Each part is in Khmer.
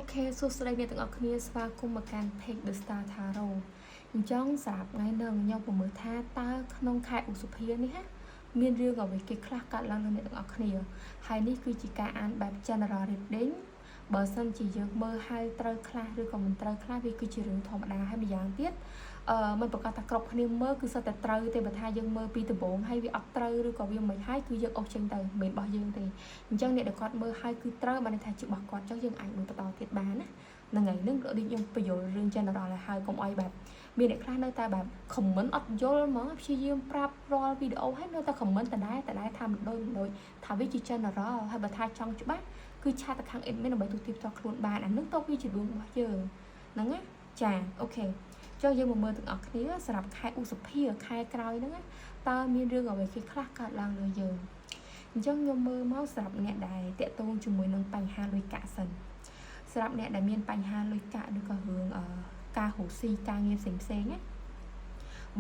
OK សួស្តីអ្នកទាំងអស់គ្នាស្វាគមន៍មកកាន់ Page The Star Tarot។ អញ្ចឹងសម្រាប់ថ្ងៃនេះខ្ញុំប្រមើលថាតើក្នុងខែឧសភានេះណាមានរឿងអ្វីគេខ្លះកើតឡើងលើអ្នកទាំងអស់គ្នាហើយនេះគឺជាការអានបែប general reading។ បើសិនជាយើងមើលហើយត្រូវខ្លះឬក៏មិនត្រូវខ្លះវាគឺជារឿងធម្មតាហើយម្យ៉ាងទៀតមិនប្រកាសថាគ្រប់គ្នាមើលគឺសុទ្ធតែត្រូវទេ។បើថាយើងមើលពីដំបូងហើយវាអត់ត្រូវឬក៏វាមិនហើយគឺយើងអស់ចេញទៅមិនមែនរបស់យើងទេអញ្ចឹងអ្នកដែលគាត់មើលហើយគឺត្រូវបានន័យថាជារបស់គាត់អញ្ចឹងយើងអាចមើលបន្តទៀតបានណាហ្នឹងហើយនឹងដូចខ្ញុំបញ្យល់រឿង general ឲ្យហើយកុំឲ្យបែបមានអ្នកខ្លះនៅតែបែប comment អត់យល់ហ្មងព្យាយាមប្រាប់រាល់វីដេអូហើយនៅតែ comment ដដែលដដែលថាមិនដូចមិនដូចថាវាជា general ហើយបើថាចង់ច្បាស់គឺchat ទៅខាង admin ដើម្បីទូទាបផ្ទាល់ខ្លួនបានអានឹងទៅវាជារឿងរបស់យើងហ្នឹងណាចា OK ចុះយើងមកមើលទាំងអស់គ្នាសម្រាប់ខែឧសភាខែក្រោយហ្នឹងតើមានរឿងអ្វីគេខ្លះកើតឡើងលើយើងអញ្ចឹងខ្ញុំមើលមកសម្រាប់អ្នកដែលតាក់ទងជាមួយនឹងបញ្ហាលុយកាក់សិនសម្រាប់អ្នកដែលមានបញ្ហាលុយកាក់ឬក៏រឿងការរកស៊ីការងារផ្សេងផ្សេងណា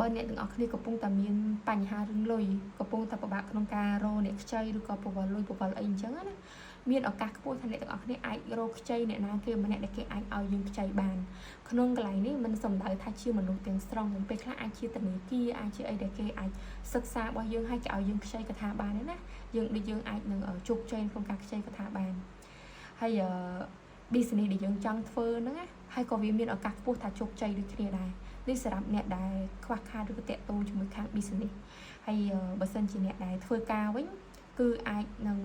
បើអ្នកទាំងអស់គ្នាកំពុងតែមានបញ្ហារឿងលុយកំពុងតែពិបាកក្នុងការរកអ្នកខ្ចីឬក៏ប្រវល់លុយប្រវល់អីអញ្ចឹងណាមានឱកាសខ្ពស់ថាអ្នកទាំងអស់គ្នាអាចរកខ្ចីអ្នកណាគេម្នាក់ដែលគេអាចឲ្យយើងខ្ចីបានក្នុងកន្លែងនេះមិនសំដៅថាជាមនុស្សទាំងស្រុងពេលខ្លះអាចជាធនាគារអាចជាអីដែលគេអាចសិក្សារបស់យើងឲ្យគេឲ្យយើងខ្ចីកថាបានណាយើងដូចយើងអាចនឹងជោគជ័យក្នុងការខ្ចីកថាបានហើយ business ដែលយើងចង់ធ្វើហ្នឹងណាហើយក៏វាមានឱកាសខ្ពស់ថាជោគជ័យដូចគ្នាដែរនេះសម្រាប់អ្នកដែលខ្វះខាតឬក៏តាក់ទងជាមួយខាង business។ ហើយបើសិនជាអ្នកដែលធ្វើការវិញគឺអាចនឹង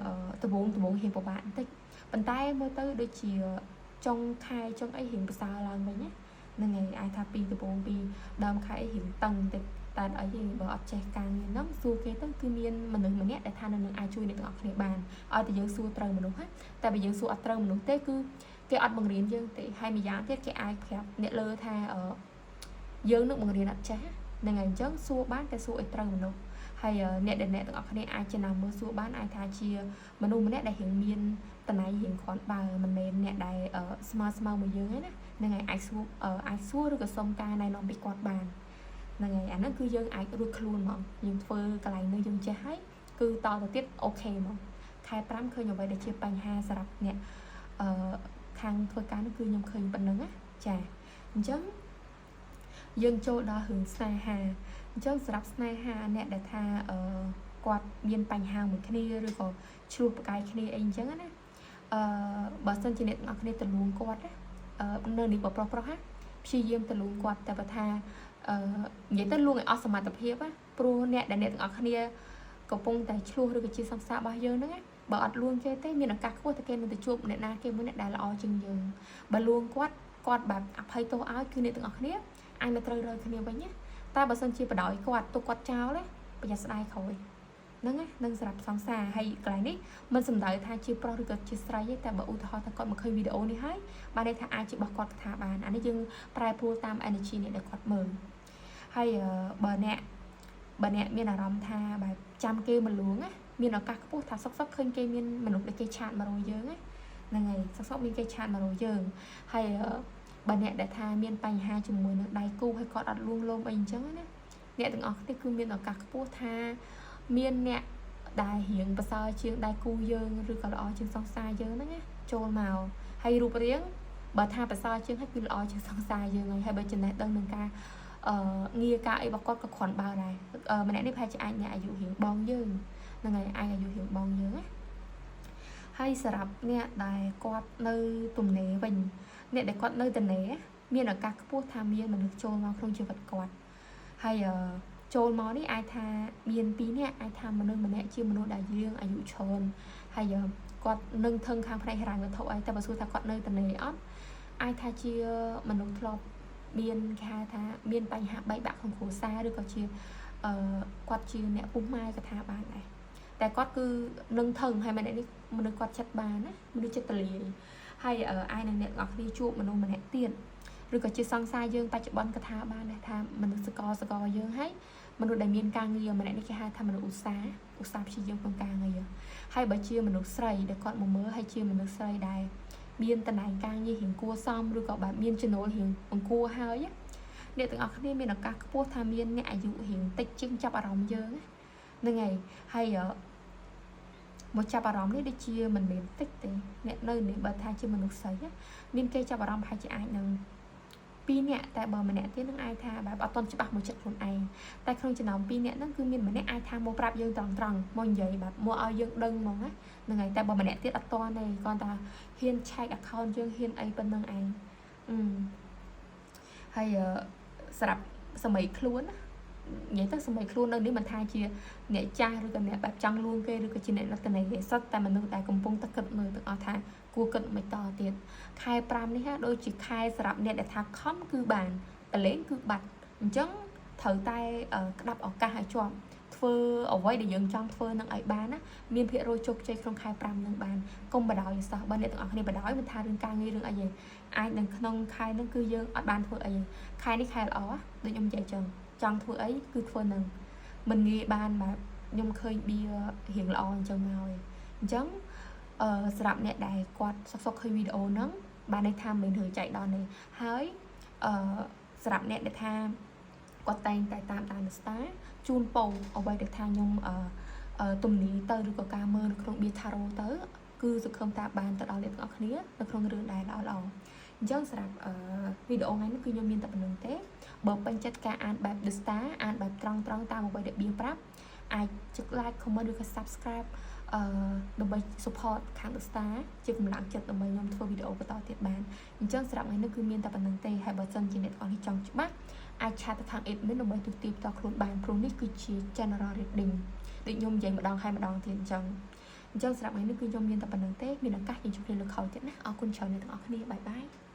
ដបងដបងរៀងពិបាកបន្តិចប៉ុន្តែមើលទៅដូចជាចុងខែចុងអីរៀងប្រសើរឡើងវិញណាហ្នឹងហើយអាចថាពីដំបូងពីដើមខែអីរៀងតឹងបន្តិចតែអីទេបើអត់ចេះការងារហ្នឹងសួរគេទៅគឺមានមនុស្សម្នាក់ដែលថានៅនឹងអាចជួយអ្នកទាំងអស់គ្នាបានឲ្យតែយើងសួរត្រូវមនុស្សណាតែបើយើងសួរអត់ត្រូវមនុស្សទេគឺគេអត់បង្រៀនយើងទេហើយម្យ៉ាងទៀតគេអាចប្រាប់អ្នកលើថាយើងនឹងបង្រៀនអត់ចេះហ្នឹងហើយអញ្ចឹងសួរបានតែសួរឲ្យត្រូវមនុស្សហើយអ្នកដែលអ្នកទាំងអស់គ្នាអាចចំណាំមើលសួរបានអាចថាជាមនុស្សម្នាក់ដែលរៀងមានតណៃរៀងគ្រាន់បើមិនមែនអ្នកដែលស្មើស្មើមួយយើងទេណាហ្នឹងហើយអាចសួរឬក៏សុំការណែនាំពីគាត់បានហ្នឹងហើយអាហ្នឹងគឺយើងអាចរួចខ្លួនហ្មងយើងធ្វើកន្លែងនេះយើងចេះហើយគឺតទៅទៀត OK ហ្មងខែ5ឃើញអ្វីដែលជាបញ្ហាសម្រាប់អ្នកខាងធ្វើការនោះគឺខ្ញុំឃើញប៉ុណ្្នឹងណាចាអញ្ចឹងយើងចូលដល់រឿងស្នេហាអញ្ចឹងសម្រាប់ស្នេហាអ្នកដែលថាគាត់មានបញ្ហាមួយគ្នាឬក៏ឆ្លោះប្រកែកគ្នាអីអញ្ចឹងណាបើសិនជាអ្នកទាំងអស់គ្នាទៅលួងគាត់ណានៅនេះបើប្រុសប្រុសណាព្យាយាមទៅលួងគាត់តែបើថានិយាយទៅលួងឲ្យអស់សមត្ថភាពណាព្រោះអ្នកដែលអ្នកទាំងអស់គ្នាកំពុងតែឆ្លោះឬក៏ជាសង្សាររបស់យើងហ្នឹងណាបើអត់លួងគេទេមានឱកាសខ្ពស់តែគេនឹងទៅជួបអ្នកណាគេមួយអ្នកដែលល្អជាងយើងបើលួងគាត់គាត់បែបអភ័យទោសឲ្យគឺអ្នកទាំងអស់គ្នាអាចមកត្រូវរើគ្នាវិញណាតែបើសិនជាបដ ாய் គាត់ទុកគាត់ចោលណាប្រយ័ត្នស្ដាយក្រោយហ្នឹងណានឹងសម្រាប់សង្សារហើយកន្លែងនេះមិនសំដៅថាជាប្រុសឬក៏ជាស្រីទេតែបើឧទាហរណ៍ថាគាត់មកឃើញវីដេអូនេះហើយបានន័យថាអាចជារបស់គាត់ថាបានអានេះយើងប្រែប្រួលតាម energy នេះដែលគាត់មើលហើយបើអ្នកមានអារម្មណ៍ថាបែបចាំគេមកលួងណាមានឱកាសខ្ពស់ថាសុកសុកឃើញគេមានមនុស្សដែលគេ chat មករកយើងណាហ្នឹងហើយសុកសុកមានគេ chat មករកយើងហើយបើអ្នកដែលថាមានបញ្ហាជាមួយនឹងដៃគូហើយគាត់អត់លួងលោមអីអញ្ចឹងណាអ្នកទាំងអស់គ្នាគឺមានឱកាសខ្ពស់ថាមានអ្នកដែលរៀងប្រសើរជាងដៃគូយើងឬក៏ល្អជាងសង្សារយើងហ្នឹងណាចូលមកហើយរូបរាងបើថាប្រសើរជាងហើយគឺល្អជាងសង្សារយើងហើយហើយបើចំណេះដឹងនឹងការងារការអីរបស់គាត់ក៏គ្រាន់បើដែរម្នាក់នេះប្រហែលជាអាចអ្នកអាយុរៀងបងយើងហ្នឹងហើយអាចអាយុរៀងបងយើងណាហើយសម្រាប់អ្នកដែលគាត់នៅទំនេរវិញអ្នកដែលគាត់នៅទំនេរមានឱកាសខ្ពស់ថាមានមនុស្សចូលមកក្នុងជីវិតគាត់ហើយចូលមកនេះអាចថាមានពីរនាក់អាចថាមនុស្សម្នាក់ជាមនុស្សដែលយើងអាយុច្រើនហើយគាត់នឹងថឹងខាងផ្នែកហិរញ្ញវត្ថុអីតែបើសួរថាគាត់នៅទំនេរអត់អាចថាជាមនុស្សធ្លាប់មានគេហៅថាមានបញ្ហាបែកបាក់ក្នុងគ្រួសារឬក៏ជាគាត់ជាអ្នកពុះម៉ែក៏ថាបានដែរតែគាត់គឺនឹងថឹងហើយម្នាក់នេះមនុស្សគាត់ចិត្តបានណាមនុស្សចិត្តតលាយហើយអាចនឹងអ្នកទាំងអស់គ្នាជួបមនុស្សម្នាក់ទៀតឬក៏ជាសង្សារយើងបច្ចុប្បន្នក៏ថាបានដែរថាមនុស្សសកលសកលយើងហើយមនុស្សដែលមានការងារម្នាក់នេះគេហៅថាមនុស្សឧស្សាហ៍ឧស្សាហ៍ព្យាយាមក្នុងការងារហើយបើជាមនុស្សស្រីដែលគាត់មកមើលហើយជាមនុស្សស្រីដែលមានតំណែងការងាររៀងគួរសមឬក៏បែបមានចំណូលរៀងអង្គួរហើយអ្នកទាំងអស់គ្នាមានឱកាសខ្ពស់ថាមានអ្នកអាយុរៀងតិចជាងចាប់អារម្មណ៍យើងហ្នឹងហើយហើយ មកចាប់អារម្មណ៍នេះដូចជាមិនមែនតិចទេអ្នកនៅនេះបើថាជាមនុស្សស្រីមានគេចាប់អារម្មណ៍ប្រហែលជាអាចនឹងពីរនាក់តែបើម្នាក់ទៀតនឹងអាចថាបែបអត់តន់ច្បាស់មួយចិត្តខ្លួនឯងតែក្នុងចំណោមពីរនាក់ហ្នឹងគឺមានម្នាក់អាចថាមកប្រាប់យើងត្រង់ត្រង់មកនិយាយបែបមកឲ្យយើងដឹងហ្មងណាហ្នឹងហើយតែបើម្នាក់ទៀតអត់តន់ទេគ្រាន់តែហ៊ានឆែក account យើងហ៊ានអីប៉ុណ្្នឹងឯងអឺហើយសម្រាប់សម័យខ្លួនណានិយាយទៅសម័យខ្លួននៅនេះមិនថាជាអ្នកចាស់ឬក៏អ្នកបែបចង់លួងគេឬក៏ជាអ្នកលទ្ធន័យទេសុទ្ធតែមនុស្សដែលកំពុងតែគិតមើលទាំងអស់ថាគួរគិតមិនតទៀតខែ5នេះដូចជាខែសម្រាប់អ្នកដែលថាខំគឺបានតលេងគឺបាត់អញ្ចឹងត្រូវតែក្តាប់ឱកាសឲ្យជាប់ធ្វើអ្វីដែលយើងចង់ធ្វើនឹងឲ្យបានណាមានភាគរយជោគជ័យក្នុងខែ5នឹងបានកុំបដ ாய் សោះបើអ្នកទាំងអស់គ្នាបដ ாய் មិនថារឿងការងាររឿងអីទេអាចនឹងក្នុងខែនឹងគឺយើងអត់បានធ្វើអីទេខែនេះខែល្អដូចខ្ញុំនិយាយចឹងចង់ធ្វើអីគឺធ្វើនឹងមិនងាយបានបែបខ្ញុំឃើញបៀរៀងល្អអញ្ចឹងមកឯងអញ្ចឹងអឺសម្រាប់អ្នកដែលគាត់សុកសុកឃើញវីដេអូហ្នឹងបានន័យថាមិនរឿងចែកដល់នេះហើយអឺសម្រាប់អ្នកដែលថាគាត់តែងតែតាមដាន star ជូនពរអ្វីដែលថាខ្ញុំអឺទំនីទៅឬក៏ការមើលនៅក្នុង បៀ Tarot ទៅគឺសង្ឃឹមថាបានទៅដល់អ្នកទាំងអស់គ្នានៅក្នុងរឿងដែលល្អល្អអញ្ចឹងសម្រាប់វីដេអូថ្ងៃនេះគឺខ្ញុំមានតែប៉ុណ្្នឹងទេបើពេញចិត្តការអានបែប The Star អានបែបត្រង់ត្រង់តាមអ្វីដែលបៀប្រាប់អាចចុច like comment ឬក៏ subscribe ដើម្បី support ខាង The Star ជាកម្លាំងចិត្តដើម្បីខ្ញុំធ្វើវីដេអូបន្តទៀតបានអញ្ចឹងសម្រាប់ថ្ងៃនេះគឺមានតែប៉ុណ្្នឹងទេហើយបើសិនជាអ្នកទាំងអស់នេះចង់ច្បាស់អាច chat ទៅខាង admin ដើម្បីទូទាបផ្ទាល់ខ្លួនបានព្រោះនេះគឺជា general reading ដូចខ្ញុំនិយាយម្ដងហើយម្ដងទៀតអញ្ចឹងអញ្ចឹងសម្រាប់ថ្ងៃនេះគឺខ្ញុំមានតែប៉ុណ្្នឹងទេមានឱកាសយើងជួបគ្នាលើក្រោយទៀតណាអរគុណច្រើនអ្នកទាំងអស់គ្នាbye bye.